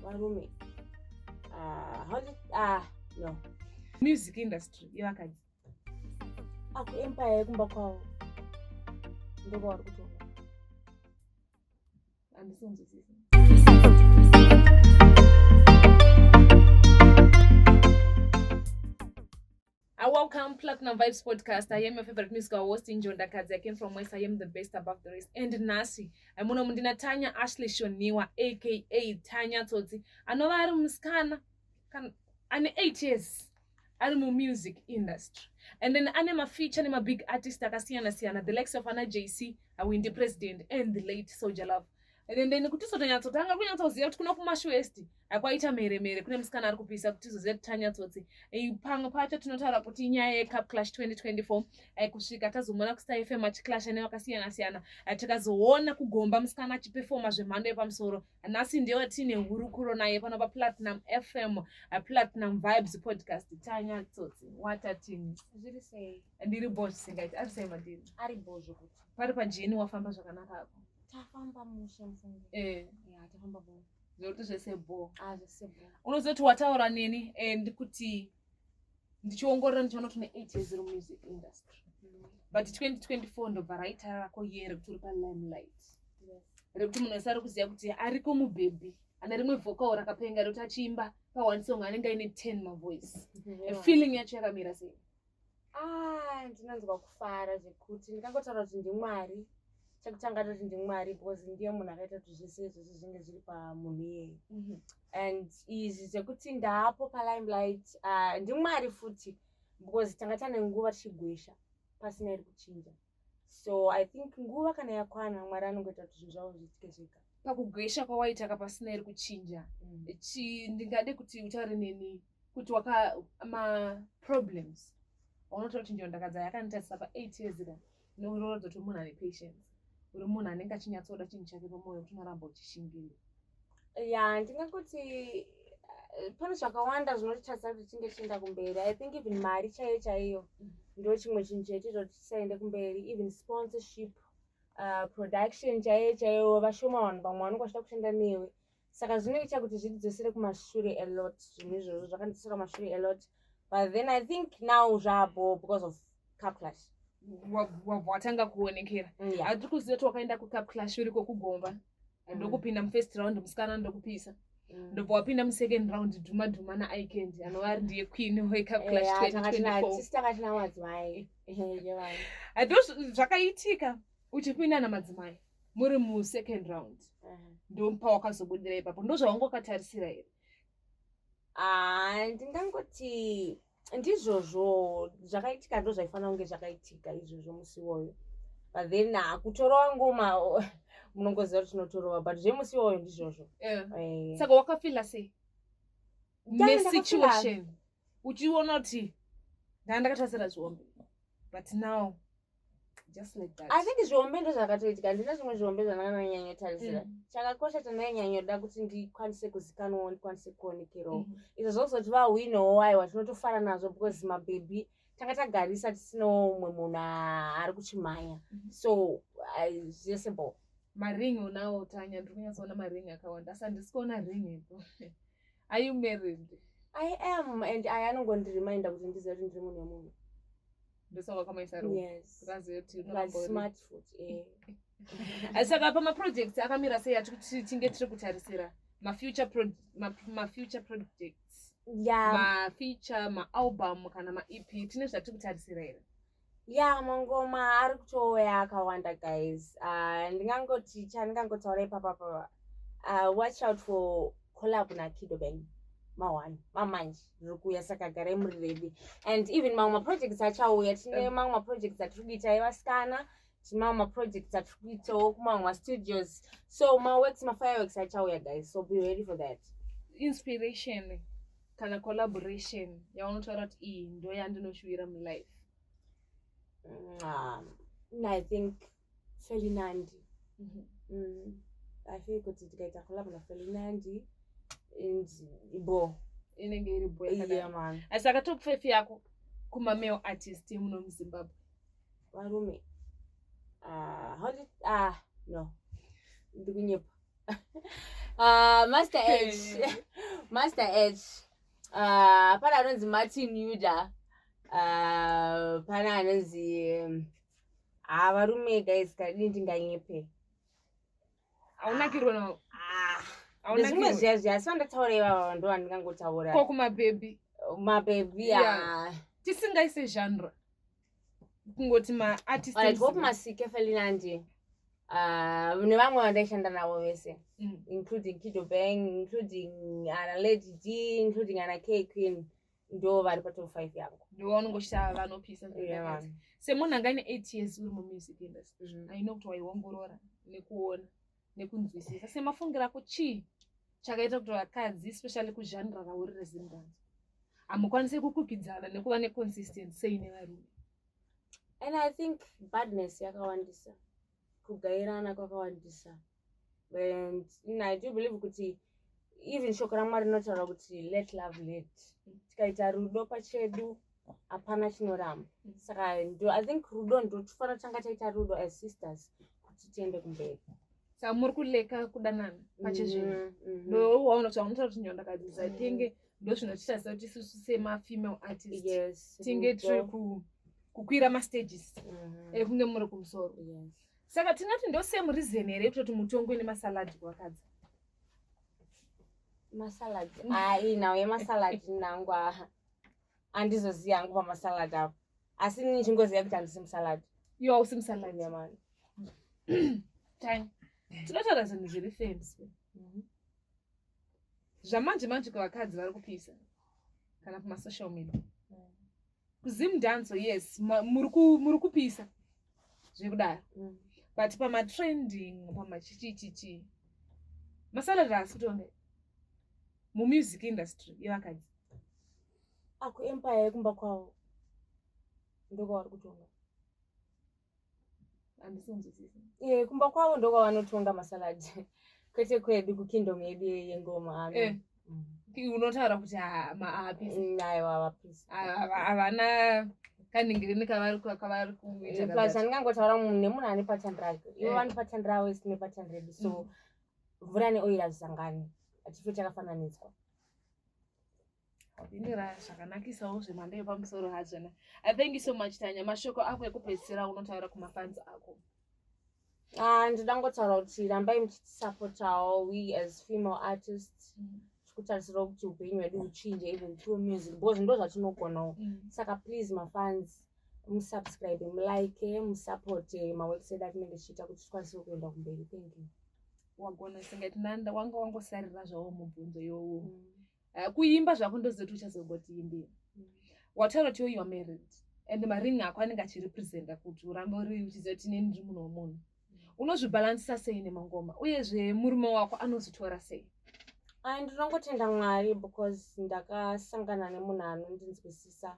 Varume. How did, ah, no. Music industry yevakadzi. Aku empire yekumba kwavo. Ndokwavari kutonga. Handisonzwisisa. I welcome Platinum Vibes Podcast. I am your favorite musical host, Njonda Kadzi. I came from West. I am the best above the rest. And nhasi, muno mundina Tanya Ashley Shoniwa, aka Tanya Tsotsi. Anova ari musikana ane 8 years ari mumusic industry. And then ane mafeature nemabig artist akasiyana siyana, the likes of ana JC, Awindi President, and the late Soul Jah Love. And then kuti tizonyatsotanga kunyatsoziva kuti kuno kuMash West akwaita mhere mhere, kune musikana ari kupisa, kuti tizoziva kuti Tanya Tsotsi. Pamwe pacho tinotaura kuti inyaya yeCup Clash 2024, kusvika tazomuona kuStar FM achiclasha nevakasiyana siyana, tikazoona kugomba musikana achipefoma zvemhando yepamusoro. Nhasi ndiyo tine hurukuro naye pano paPlatinum FM, Platinum Vibes Podcast. Tanya Tsotsi, watatini? Zviri sei? Ndiri bo zvisingaiti. Ari sei madiri? Ari bo zvokuti. Pari pajeni, wafamba zvakanaka ako? Tafamba mushe, mufunge. Ya, tafamba bo. Zvekuti zvese bo. Ah, zvese bo. Unozoti wataura neni and kuti ndichiongorora, ndichiona kuti une 8 years iri music industry, but 2024 ndobva raita rako year rekuti uri palimelight, rekuti munhu wese ari kuziva kuti ariko mubhebhi ane rimwe vocal rakapenga, rekuti achiimba paone song anenge aine 10 mavoice. Feeling yacho yakamira sei? Ah, ndinonzwa kufara zvekuti ndingangotaura kuti ndiMwari. Chekutanga toti ndiMwari, because ndiye munhu akaita kuti zvese izvozvo zvinge zviri pamunhu iyeye. And izvi zvekuti ndaapo palimelight, ndiMwari futi, because tanga tane nguva tichigwesha pasina iri kuchinja. So I think nguva kana yakwana, Mwari anongoita kuti zvinhu zvavo zviitike zvega. Pakugwesha kwawaitaka pasina iri kuchinja, ndingade kuti utaure neni kuti waka maproblems waunotaura kuti Njondakadzi yakanditarisa pa8 years ka, neuroratidza kuti uri munhu ane patience, uri munhu anenge achinyatsoda chinhu chake pamwoyo, kuti unoramba uchishingirira. Ya, ndingangoti pane zvakawanda zvinotitarisa kuti tinge tichienda kumberi. I think even mari chaiyo chaiyo ndo chimwe chinhu chaitoita kuti tisaende kumberi. Even sponsorship, production chaiyo chaiyo, vashoma vanhu vamwe vanonge vachida kushanda newe, saka zvinoita kuti zvitidzosere kumashure a lot. Zvinhu izvozvo zvakandidzosera kumashure a lot, but then I think now zvabo because of Cup Clash. Watanga kuonekera. Yeah. Hatiri kuziva kuti wakaenda kuCup Clash uriko kugomba, ndokupinda mufirst round, musikana ndokupisa, ndobva wapinda musecond round, dhuma dhuma naICand, anova ari ndiye queen weCup Clash 2024. Tisi tanga tina madzimai yevanhu. Ndo zvakaitika uchipinda namadzimai muri musecond round, ndopawakazobudira ipapo. Ndo zvawanga wakatarisira here? Ah, ndingangoti ndizvozvo zvakaitika, ndo zvaifanira kunge zvakaitika izvozvo musi iwoyo. But then kutorova ngoma munongoziva kuti tinotorova, but zvemusi iwoyo ndizvozvo. Saka wakafila sei Ndanga nesituation uchiona kuti ndanga ndakatarisira zvihombe, but now just like that? I think zvihombe ndo zvakatoitika. Handina zvimwe zvihombe zvandanga. Chakakosha chandainyanyoda kuti ndikwanise kuzikanwawo, ndikwanise kuonekerawo. Izvo zvozoti vahwinowo, aiwa, tinotofara nazvo, because mabhebhi tanga tagarisa tisinawo umwe munhu ari kuchimhanya. So zvese bo. Maringi unawo, Tanya? Ndiri kunyatsoona maringi akawanda, asi handisi kuona ring ipo. Are you married? I am, and aya anongondiriminda kuti ndizive kuti ndiri munhu wemunhu. Ndosaka wakamaisa ring? Yes. Ukazive kuti Plus unoramba smart futi, eh. Saka pamaprojects akamira sei ati kuti tinge tiri kutarisira mafuture mafuture projects, mafeature, maalbum kana maEP? Tine zvatiri kutarisira here? Ya, mangoma ari kutouya akawanda, guys. Ndingangoti chandingangotaura ipapapa, watch out for collab naKido Bang ma1 mamanje riri kuuya, saka garai muri ready. And even mamwe maprojects achauya, tine mamwe maprojects atiri kuita evasikana, tine mamwe maprojects atiri kuitawo kumamwe mastudios, so maworks, mafireworks achauya, guys, so be ready for that. Inspiration kana collaboration yaunotaura kuti iyi ndo yandinoshuvira mulife? I think Feli Nandi. I feel kuti tikaita collab naFeli Nandi and bo. Inenge iri bo. Yeah, man. Saka top five yako kumamale artist emuno muZimbabwe? Varume, how did, ah, no, ndikunyepa. Master H, Master H, pana anonzi Martin Yuda, pana anonzi varume guys, kadii ndinganyepe. Haunakirwe navo? Ah, ndezvimwe zviya zviya, asi vandataura ivava ndo vandingangotaura. Ko kumabhebhi? Mabhebhi? Yeah. Tisingaise genre, kungoti maartist. Alright, Hope Masike, Felinandi, nevamwe vandaishanda navo vese, including Kido Bang, including ana Lady D, including ana K Queen, ndo vari patop 5 yangu. Ndiwaunongochita vanopisa. Yeah, man. Semunhu anga aine 8 years uri mumusic industry, aino kuti waiongorora nekuona nekunzwisisa, semafungiro ako, chii chakaita kuti vakadzi, especially kugenre rauri reZimdancehall, hamukwanisi kukukidzana nekuva neconsistency sei nevarume? And I think badness yakawandisa, kugairana kwakawandisa, and I do believe kuti even shoko raMwari rinotaura kuti let love lead. Tikaita rudo pachedu, hapana chinoramba. Saka ndo I think rudo, ndotifanira tanga taita rudo as sisters kuti tiende kumberi. Saka muri kuleka kudanana pachezvinhu? Mhm. Ndowaona kuti vanotaura kuti nyondakadzisa tinge ndo zvinotiita sekuti isusu semafemale artist tinge tiri Rudo. kukwira mastages ekunge muri kumusoro. Saka tingati ndo same reason here yekutoti mutongwe nemasaladi kuvakadzi? Masalad, ai, nhau yemasalad nangwa handizozivi hangu pamasalad apo, asi ini ndichingoziva kuti handisi musalad. Iwo hausi musalad. Yeah, man. Tanya, tinotaura zvinhu zviri famous zvamanje manje kuvakadzi vari kupisa kana kumasocial media. KuZimdancehall, yes, muri kupisa zvekudaro, but pamatrending, pamachichichichi, masalad haasi kutonga mumusic industry yevakadzi. Akuempire yekumba kwavo ndokwavari kutonga. Handisi kunzwisisa. Ye, kumba kwavo ndokwavanotonga masalad, kwete kwedu kukingdom yedu yengoma ano. Unotaura kuti haapisi? Aiwa, vapisi. Havana kanhingirini kavari kuita. Plus handingangotaura munhu nemunhu ane pattern rake, ivo vane pattern ravo, isu tine pattern redu, so mvura neoil hazvisangani, hatife takafananidzwa. Wapindura zvakanakisawo zvemhando yepamusoro hazvona. Thank you so much, Tanya. Mashoko ako ekupedzisira unotaura kumafans ako? Ah, ndoda ngotaura kuti rambai muchitisapotawo we as female artists. Tikutarisirawo kuti upenyu hwedu huchinje even through music, because ndo zvatinogonawo. Saka please, mafans, musubscribe, mulike, musapote maworks edu atinenge tichiita kuti tikwanise kuenda kumberi. Thank you. Wagona singati nanda wanga wangosarira zvawo mubvunzo iwowo. Kuimba zvako ndozoti uchazongotiimbira. Wataura kuti you are married and maringi ako anenge achirepresenta kuti urambe uri uchiziva kuti inini ndiri munhu womunhu. Unozvibhalansisa sei nemangoma, uyezve murume wako anozitora sei? Ai, ndinongotenda Mwari because ndakasangana nemunhu anondinzwisisa.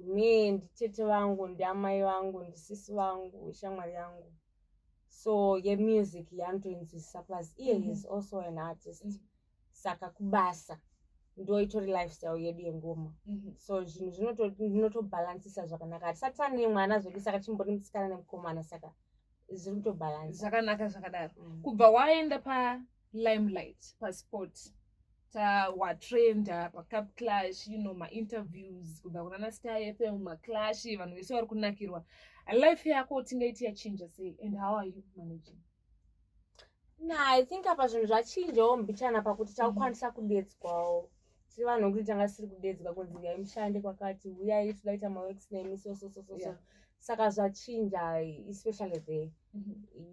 Me nditete vangu, ndiamai vangu, ndisisi vangu, shamwari yangu, so yemusic yanotoinzwisisa, plus iye is also an artist. Saka kubasa ndo itori lifestyle yedu yengoma, so zvinhu ndinotobhalansisa zvakanaka. Hatisati tane mwana zvedu, saka chimbori musikana nemukomana, saka zviri kutobhalansa. Zvakanaka zvakadaro. Kubva waenda palimelight, pasport, watrenda paCup Clash, mainterviews kubva kunana Star FM, maclash, vanhu vese vari kunakirwa, life yako tingaiti yachinja sei, and how are you managing? Na I think apa zvinhu zvachinjawo mbichana pakuti takukwanisa kudedzwawo. Tiri vanhu vekuti tanga tisiri kudedzwa kunzi uyai mushande kwakati, uyai toda kuita maworks nemi, so so so so so. Saka zvachinja, especially there.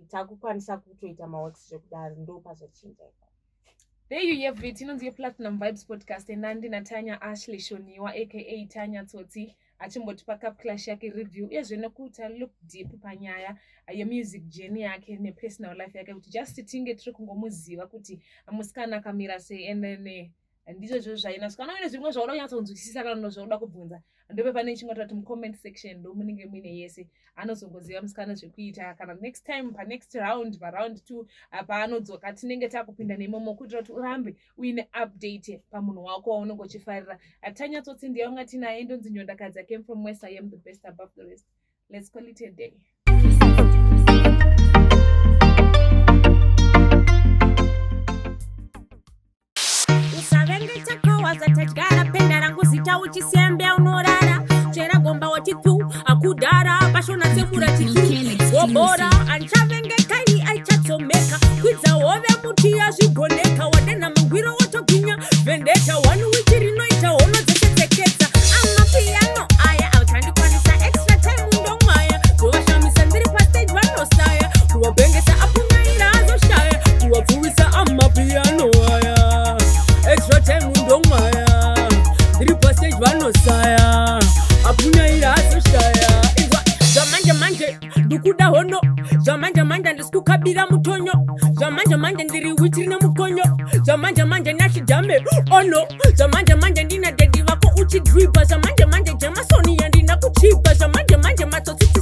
Takukwanisa kutoita maworks zvekudaro, ndo pazvachinja ipapo. There you have it. Inonzi yePlatinum Vibes Podcast, enandi naTanya Ashley Shoniwa, aka Tanya Tsotsi, achimbotipa Cup Clash yake review, uyezve nekuita look deep panyaya yemusic journey yake nepersonal life yake, kuti just tinge tiri kungomuziva kuti musikana akamira sei. And then ndizvozvo zvaina. Kana uine zvimwe zvauda kunyatsonzwisisa kana zvauda kubvunza, ndope pane chingotaura kuti mucomment section ndo munenge muine yese. Anozongoziva musikana zvekuita. Kana next time, panext round, paround two paanodzoka, tinenge takupinda neimomo kuitira kuti urambe uine update pamunhu wako waunenge uchifarira. Tanya Tsotsi ndiye wanga tinaye. Ndonzi Nyondakadzi. I came from west. I am the best above the rest. Let's call it a day. Usavenge chakawaza tadyara penda rangu zita uchisembe unorara chera gomba watitu akudhara pashona tsemura chitu wobora anchavenge kaini aichatsomeka kwidza hove muti yazvigoneka wadenha mangwiro wotogwinya vendeta one wiki rinoita hono dzesetseketsa amapiyano aya auchandikwanisa extra time ndomwaya kuvashamisa ndiri pastage vanosaya kuvabhengesa apunyaira azoshaya kuvapfuvisa amapiyano aya extra time ndomwaya ndiri pastage vanosaya apunyaira azoshaya. Inzwa zvamanje manje, ndikuda hono zvamanje manje, handisi kukabira mutonyo zvamanje manje, ndiri witiri nemukonyo zvamanje manje, nachijame ono zvamanje manje, ndina daddy vako uchidripa zvamanje manje, jemasoni yandina kuchipa zvamanje manje, matsotsi.